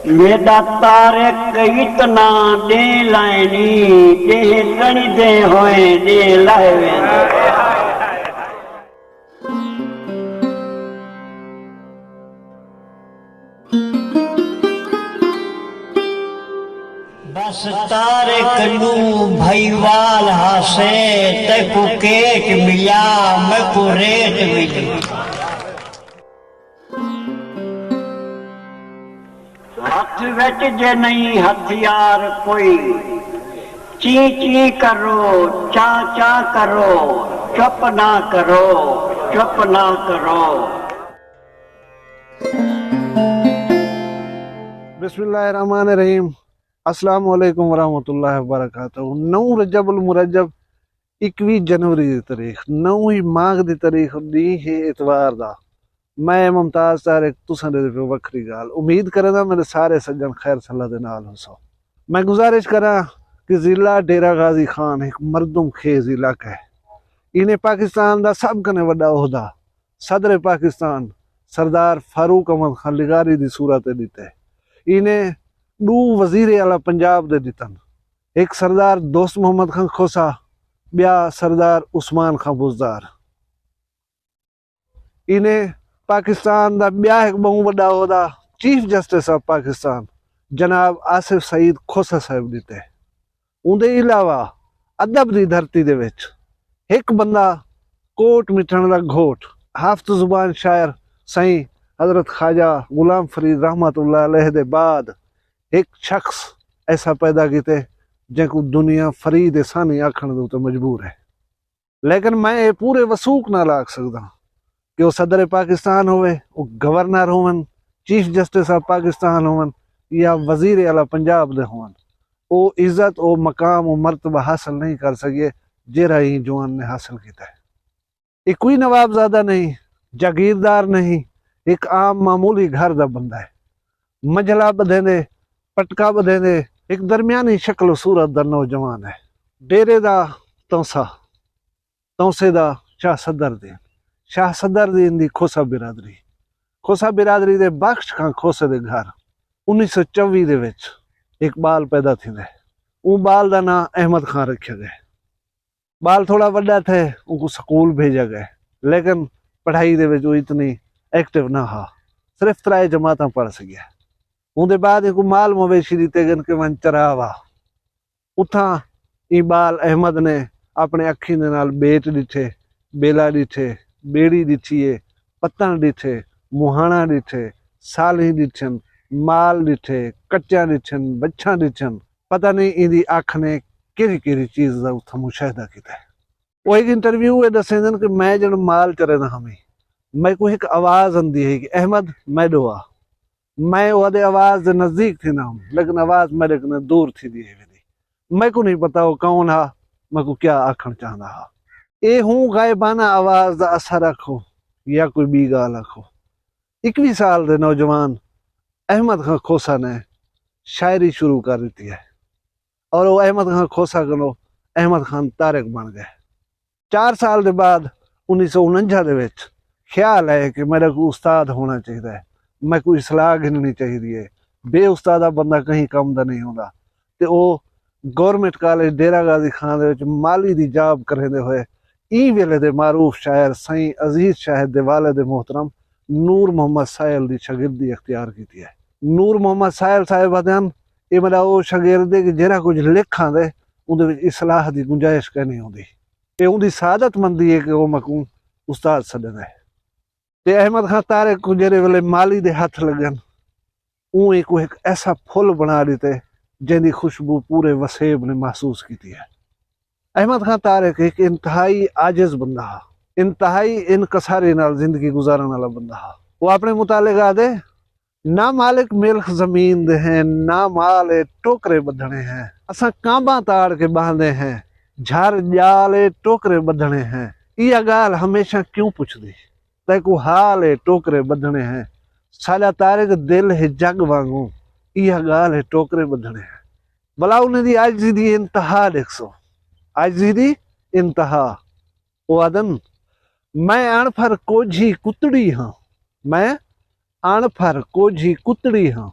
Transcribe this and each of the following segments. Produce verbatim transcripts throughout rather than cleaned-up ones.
میݙا طارق اتنا ݙے لائنی، ݙے ڳݨدے ہوئے ݙے لائے ویندے۔ بس طارق نوں بھائیوال ہاسے، تیکوں کیچ ملیا، میکوں ریٹ ملی۔ ہتھ وچ جے نئیں ہتھیار کوئی، چیں چیں کرو، چاں چاں کرو، چپ نہ کرو، چپ نہ کرو۔ بسم اللہ الرحمن الرحیم۔ السلام علیکم ورحمۃ اللہ وبرکاتہ۔ نو رجب المرجب، اکوی جنوری دی تاریخ، نو ہی ماہ دی تاریخ، ݙینہہ ہے اتوار دا۔ میں ممتاز طارق، تساں ݙیہدے پیو وکھری ڳالھ۔ امید کریندا میݙے سارے سڄݨ خیر صلاح دے نال ہوسو۔ میں گزارش کراں کہ ضلع ڈیرہ غازی خان ہک مردم خیز علاقہ ہے۔ اینے پاکستان دا سب کنے وݙا عہدہ صدر پاکستان سردار فاروق احمد خان لغاری دی صورت تے ݙتے۔ اینے ݙو وزیر اعلیٰ پنجاب دے ݙتن، ہک سردار دوست محمد خان کھوسہ، ٻیا سردار عثمان خان بزدار۔ اینے پاکستان دا ٻیا ہک ٻہوں وݙا عہدہ چیف جسٹس آف پاکستان جناب آصف سعید کھوسہ صاحب ݙتے۔ اوندے علاوہ ادب دی دھرتی دے وچ ہک بندہ کوٹ مٹھݨ دا گھوٹ حافظ زبان شاعر سئیں حضرت خواجہ غلام فرید رحمۃ اللہ علیہ دے بعد ہک شخص ایسا پیدا کیتے جینکوں دنیا فرید ثانی آکھݨ دے اتے مجبور ہے۔ لیکن میں اے پورے وثوق نال آکھ سڳداں کہ او صدر پاکستان ہووے، او گورنر ہوون، چیف جسٹس آف پاکستان ہوون یا وزیر اعلیٰ پنجاب دے ہوون، او عزت، او مقام، او مرتبہ حاصل نئیں کر سڳیے جیرھا ایں جوان نے حاصل کیتا ہے۔ اے کوئی نوابزادہ نئیں، جاگیردار نئیں، ہک عام معمولی گھر دا بندہ ہے۔ منجھلا ٻدھیندے، پٹکا ٻدھیندے، ہک درمیانی شکل و صورت دا نوجوان ہے۔ ڈیرے دا تونسہ، تونسے دا شاہ صدر دین، شاہ صدر دین دی کھوسہ برادری، کھوسہ برادری دے بخش خان کھوسے دے گھر۔ انیس سو چوی دے وچ ہک ٻال پیدا تھیندے۔ اوں ٻال دا ناں احمد خان رکھیا ڳئے۔ ٻال تھوڑا وݙا تھئے، اونکوں سکول بھیجا ڳئے، لیکن پڑھائی دے وچ او اتنی ایکٹیو نہ ہا، صرف ترائے جماعتاں پڑھ سڳیا۔ اوندے بعد اینکوں مال مویشی ݙتے ڳن کہ ونڄ چرا وا۔ اتھاں ایں ٻال احمد نے اپݨے اکھیں دے نال ٻیٹ ݙٹھے، ٻیلا ݙٹھے، ٻیڑی ݙٹھی ہے، پتݨ ݙٹھے، مہاݨا ݙٹھے، سالھیں ݙٹھن، مال ݙٹھے، کٹیاں ݙٹھن، وچھاں ݙٹھن۔ پتہ نئیں ایندی اکھ نے کیڑھی کیڑھی چیز دا اتھاں مشاہدہ کیتا ہے۔ او ہک انٹرویو اچ ݙسیندن کہ میں جݙݨ مال چریندا ہامی، میکوں ہک آواز آندی ہئی کہ احمد میݙو آ۔ میں اوہدے آواز دے نزدیک تھیندا ہم، لیکن آواز میݙے کنے دور تھیندی ہئی ویندی۔ میکوں نئیں پتہ او کون ہا، میکوں کیا آکھݨ چاہندا ہا۔ اے ہوں غائبانہ آواز دا اثر آکھو یا کوئی ٻی ڳالھ آکھو، اکوی سال دے نوجوان احمد خان کھوسہ نے شاعری شروع کر ݙتی ہے اور او احمد خان کھوسہ کنوں احمد خان طارق بݨ ڳئے۔ چار سال دے بعد انیس سو انجا دے وچ خیال آئے کہ میݙا کوئی استاد ہوݨا چاہیدا ہے، میکوں اصلاح گھنݨی چاہیدی ہے، بے استادا بندہ کہیں کم دا نئیں ہوندا۔ تے او گورنمنٹ کالج ڈیرہ غازی خان دے وچ مالی دی جاب کریندے ہوئے ایں ویلے دے معروف شاعر سئیں عزیز شاہد دے والد محترم نور محمد سائل دی شاگردی اختیار کیتی ہے۔ نور محمد سائل صاحب آہدن، اے میݙا او شاگرد ہے کہ جیڑھا کجھ لکھ آندے اوندے وچ اصلاح دی گنجائش کائنی ہوندی۔ اے اوندی سعادت مندی ہے کہ او میکوں استاد سݙیندا ہے۔ تے احمد خان طارق کوں جیڑھے ویلے مالی دے ہتھ لڳن، اوں اینکوں ہک ایسا پھل بݨا ݙتے جیندی خوشبو پورے وسیب نے محسوس کیتی ہے۔ احمد خان طارق ہک انتہائی عاجز بندہ ہا، انتہائی انکساری نال زندگی گزارݨ والا بندہ ہا۔ او اپݨے متعلق آہدے، نہ مالک ملک زمین دے ہیں، نہ مال اے ٹوکرے ٻدھݨے ہیں۔ اساں کانباں تاڑ کے ٻاہندے ہیں، جھر ڄال اے ٹوکرے ٻدھݨے ہیں۔ ایہا ڳالھ ہمیشہ کیوں پچھدی؟ تیکوں حال اے ٹوکرے ٻدھݨے ہیں۔ ساݙا طارق دل ہے جڳ وانگوں، ایہا ڳالھ ہے ٹوکرے ٻدھݨے ہیں۔ ولا انہیں دی عاجزی دی انتہا ݙیکھسو، عاجزی دی انتہا۔ او آہدن، میں اݨ پڑھ کوجھی کتڑی ہاں، میں اݨ پڑھ کوجھی کتڑی ہاں،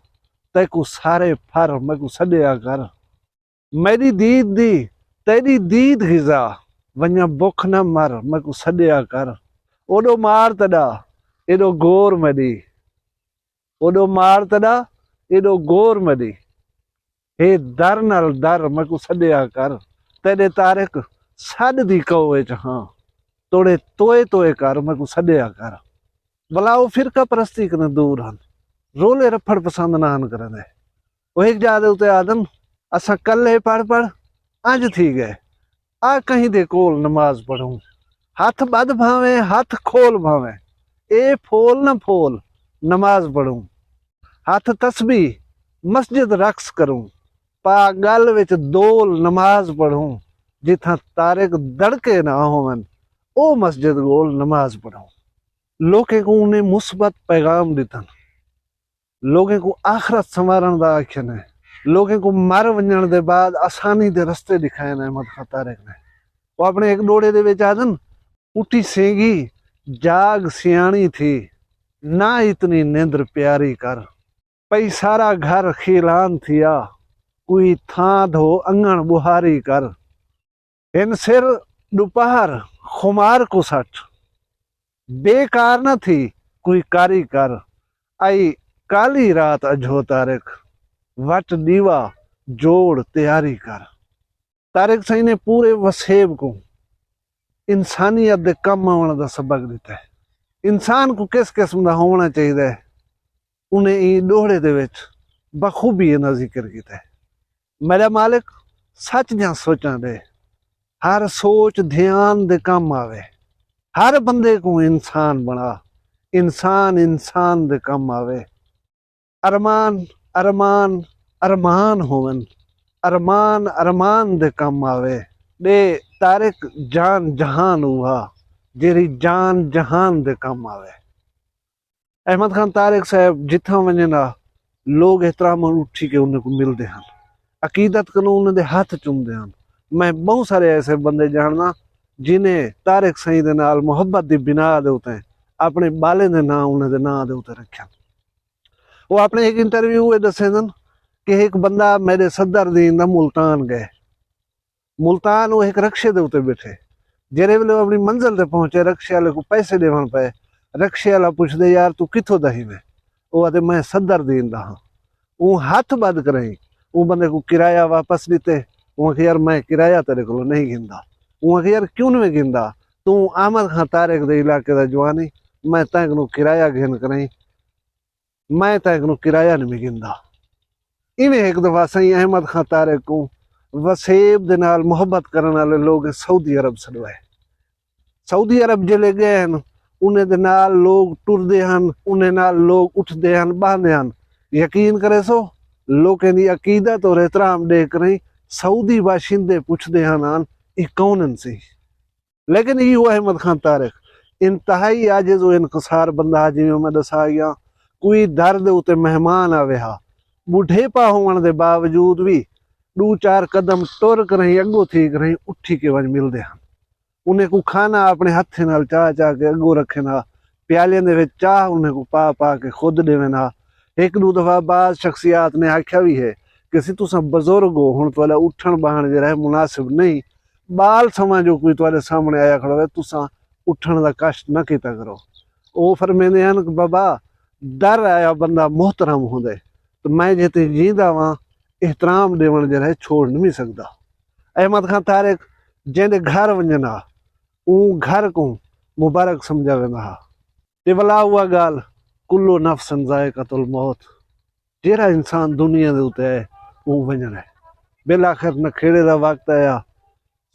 تیکوں سارے پھر میکوں سݙیا کر۔ میݙی دید دی تیݙی دید غذا، ونڄاں بکھ نہ مر میکوں سݙیا کر۔ اوݙو مار تݙا ایݙو گور میݙی، اوݙو مار تݙا ایݙو گور میݙی۔ ہے در نال در میکوں سݙیا کر۔ تیݙے طارق سݙ دی کئو اچ ہاں، توڑے توئے توئے کر میکوں سݙیا کر۔ ولا او فرقہ پرستی کنیں دور ہن، رولے رپھڑ پسند نہ ہن کریندے۔ او ہک جاہ دے اتے آہدن، اساں کلھے پڑھ پڑھ انج تھی ڳئے، آ کہیں دے کول نماز پڑھوں، ہتھ ٻدھ بھانویں ہتھ کھول بھانویں، اے پھول نہ پھول نماز پڑھوں، ہتھ تسبیح مسجد رقص کروں، پا ڳل وچ دول نماز پڑھوں، جتھاں طارق دڑکے نہ ہوون او مسجد ڳول نماز پڑھوں۔ لوکیں کوں انہیں مثبت پیغام ݙتن، لوکیں کوں آخرت سنوارݨ دا آکھین ہے، لوکیں کوں مر ونڄݨ دے بعد آسانی دے رستے ݙکھائن احمد خان طارق نے۔ او اپݨے ہک ݙوہڑے دے وچ آہدن، اٹھی سینگی جاڳ سیاݨی تھی، نہ اتنی نیندر پیاری کر۔ پئی سارا گھر خیلان تھیا، کوئی تھاں دھو انگݨ ٻوہاری کر۔ ہن سر ݙوپہر خمار کوں سٹ، بے کار نہ تھی کوئی کاری کر۔ آئی کالی رات اجھو طارق، وٹ ݙیوا جوڑ تیاری کر۔ طارق سئیں نے پورے وسیب کوں انسانیت دے کم آوݨ دا سبق ݙتا ہے۔ انسان کوں کس قسم دا ہووݨا چاہیدا ہے، انہیں ایں ݙوہڑے دے وچ بخوبی انہاں ذکر کیتا ہے۔ میݙا مالک سچ دیاں سوچاں ݙے، ہر سوچ دھیان دے کم آوے، ہر بندے کوں انسان بݨا، انسان انسان دے کم آوے۔ ارمان، ارمان، ارمان ہوون، ارمان ارمان دے کم آوے۔ ݙے طارق جان جہان اوہا، جیڑھی جان جہان دے کم آوے۔ احمد خان طارق صاحب جتھاں ونڄن ہا، لوگ احترام نال اٹھی کے انہیں کوں ملدے ہن، عقیدت کنوں انہیں دے ہتھ چمدے ہن۔ میں ٻہوں سارے ایسے بندے ڄاݨداں جنہیں طارق سئیں دے نال محبت دی بنا دے اتے اپݨے ٻالیں دے ناں انہیں دے ناں دے اتے رکھن۔ او اپݨے ہک انٹرویو وچ ݙسیندن کہ ہک بندہ میݙے صدر دین دا ملتان ڳئے۔ ملتان او ہک رکشے دے اتے ٻیٹھے، جیڑھے ویلے او اپݨی منزل تے پہنچے، رکشے آلے کوں پیسے ݙیوݨ پئے۔ رکشے آلا پچھدے، یار توں کتھوں دا ہیویں؟ او آہدے، میں صدر دین دا ہاں۔ اوں ہتھ ٻدھ کرائیں اوں بندے کوں کرایہ واپس ݙتے۔ اوں آکھیا، یار میں کرایہ تیݙے کولوں نہیں گھندا۔ اوں آکھیا، یار کیوں نویں گھندا؟ توں احمد خان طارق دے علاقے دا جوان ہیں، میں تیں کنوں کرایہ گھن کرائیں، میں تیں کنوں کرایہ نویں گھندا۔ ایویں ہک دفعہ سئیں احمد خان طارق کوں وسیب دے نال محبت کرݨ آلے لوک سعودی عرب سݙوائے۔ سعودی عرب جیلے ڳئے ہن، انہیں دے نال لوک ٹردے ہن، انہیں نال لوک اٹھدے ہن، ٻہندے ہن۔ یقین کریسو، لوکیں دی عقیدت اور احترام ݙیکھ کریں سعودی باشندے پچھدے ہن، آن اے کون ہن سی؟ لیکن ایہو احمد خان طارق انتہائی عاجز و انکسار بندہ ہا، جیویں میں ݙسا ڳیاں۔ کوئی در دے اتے مہمان آوے ہا، ٻڈھیپا ہووݨ دے باوجود وی ݙو چار قدم ٹر کرہیں اڳوں تھی کرہیں اٹھی کے ونڄ ملدے ہن۔ انہیں کوں کھانا اپݨے ہتھیں نال چا چا کے اڳوں رکھن ہا، پیالیں دے وچ چاہ انہیں کوں پا پا کے خود ݙیون ہا۔ ہک ݙو دفعہ بعض شخصیات نے آکھیا وی ہے کہ سی تساں بزرگ ہو، ہݨ تہاݙا اٹھݨ ٻہݨ جیڑھا ہے مناسب نہیں، ٻال سماں جو کوئی تہاݙے سامݨے آیا کھڑا ہوئے، تساں اٹھݨ دا کشٹ نہ کیتا کرو۔ او فرمیندے ہن کہ بابا، در آیا بندہ محترم ہوندے، تے میں جے تئیں جیندا واں، احترام ݙیوݨ جیڑھا ہے چھوڑ نویں سڳدا۔ احمد خان طارق جیندے گھر ونڄن ہا، اوں گھر کوں مبارک سمجھا ویندا ہا۔ تے ولا اوا ڳالھ، کل نفس ذائقۃ الموت، جیڑھا انسان دنیا دے اتے آئے، اوں ونڄݨا ہے۔ بالآخر نکھیڑے دا وقت آیا،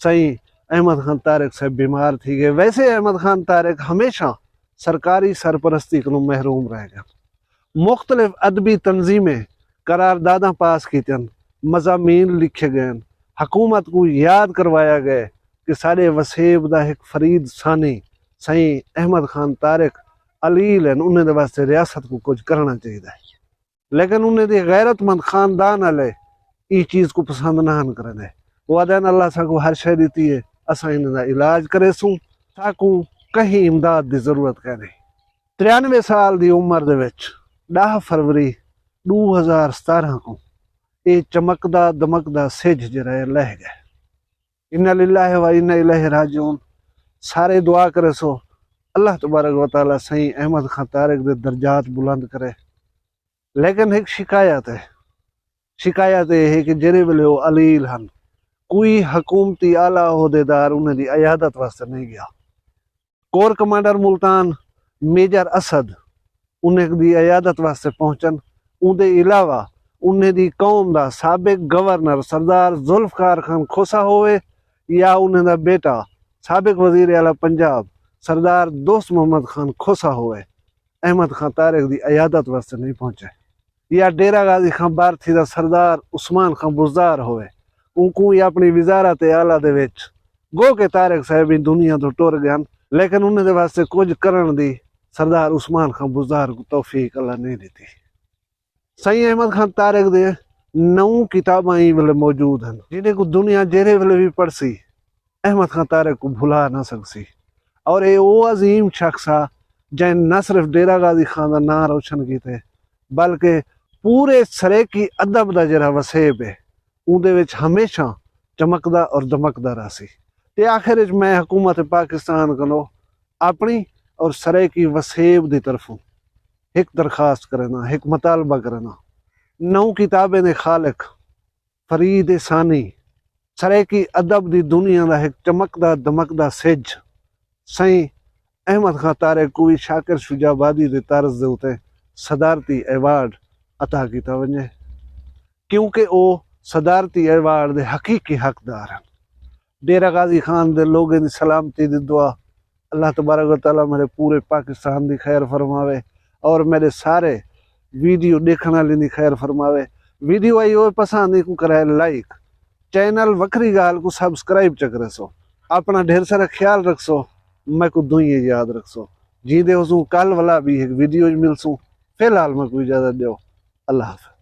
سئیں احمد خان طارق صاحب بیمار تھی ڳئے۔ ویسے احمد خان طارق ہمیشہ سرکاری سرپرستی کنوں محروم رہ ڳئے۔ مختلف ادبی تنظیمیں قرارداداں پاس کیتیاں، مضامین لکھے ڳئے، حکومت کوں یاد کروایا ڳئے کہ ساݙے وسیب دا ہک فرید ثانی سئیں احمد خان طارق علیل ہن، انہیں دے واسطے ریاست کوں کجھ کرݨا چاہیدا ہے۔ لیکن انہیں دے غیرت مند خاندان آلے ایں چیز کوں پسند نہ ہن کریندے۔ او آہدن، اللہ ساکوں ہر شے ݙتی ہے، اساں انہیں دا علاج کریسوں، ساکوں کہیں امداد دی ضرورت کائنی۔ تریانوے سال دی عمر دے وچ ݙاہ فروری ݙو ہزار ستارہاں کوں اے چمکدا دمکدا سجھ جیڑھا ہے لہہ ڳئے۔ انا للہ و انا الیہ راجعون۔ سارے دعا کریسو، اللہ تبارک و تعالیٰ سئیں احمد خان طارق دے درجات بلند کرے۔ لیکن ہک شکایت ہے، شکایت اے ہے کہ جیڑھے ویلے او علیل ہن، کوئی حکومتی اعلیٰ عہدیدار انہیں دی عیادت واسطے نہیں ڳیا۔ Corps commander Multan major Asad انہیں دی عیادت واسطے پہنچن۔ اوندے علاوہ انہیں دی قوم دا سابق گورنر سردار ذوالفقار خان کھوسہ ہووے یا انہیں دا بیٹا سابق وزیر اعلیٰ پنجاب سردار دوست محمد خان کھوسہ ہووے، احمد خان طارق دی عیادت واسطے نہیں پہنچے۔ یا ڈیرہ غازی خان بارتھی دا سردار عثمان خان بزدار ہووے، اونکوں وی اپݨی وزارت اعلیٰ دے وچ، گو کہ طارق صاحب ایں دنیا توں ٹر ڳئے ہن، لیکن انہیں دے واسطے کجھ کرݨ دی سردار عثمان خان بزدار کوں توفیق اللہ نہیں ݙتی۔ سئیں احمد خان طارق دے نو کتاباں ایں ویلے موجود ہن، جنہیں کوں دنیا جیڑھے ویلے وی پڑھسی، احمد خان طارق کوں بھلا نہ سڳسی۔ اور اے او عظیم شخص ہا جئیں نہ صرف ڈیرہ غازی خان دا ناں روشن کیتے، بلکہ پورے سرائیکی ادب دا جیڑھا وسیب ہے، اوندے وچ ہمیشہ چمکدا اور دمکدا رہسی۔ تے آخر وچ میں حکومت پاکستان کنوں اپݨی اور سرائیکی وسیب دی طرفوں ہک درخواست کرینداں، ہک مطالبہ کرینداں۔ نو کتابیں دے خالق فرید ثانی، سرائیکی ادب دی دنیا دا ہک چمکدا دمکدا سجھ، سئیں احمد خان طارق کوں وی شاکر شجاع آبادی دے طرز دے اتے صدارتی ایوارڈ عطا کیتا ونڄے، کیونکہ او صدارتی ایوارڈ دے حقیقی حقدار ہن۔ ڈیرہ غازی خان دے لوگیں دی سلامتی دی دعا۔ اللہ تبارک و تعالیٰ میرے پورے پاکستان دی خیر فرماوے اور میرے سارے ویڈیو ݙیکھݨ آلیں دی خیر فرماوے۔ ویڈیو آئی ہوئے پسند، ایکوں کرائے لائک، چینل وکھری ڳالھ کوں سبسکرائب چا کریسو۔ اپݨا ڈھیر سارا خیال رکھسو، میکوں دعائیں یاد رکھسو۔ جیندے ہوسوں کل ولا ٻئی ہک ویڈیو وچ ملسوں۔ فی الحال میکوں اجازت ݙیو، اللہ حافظ۔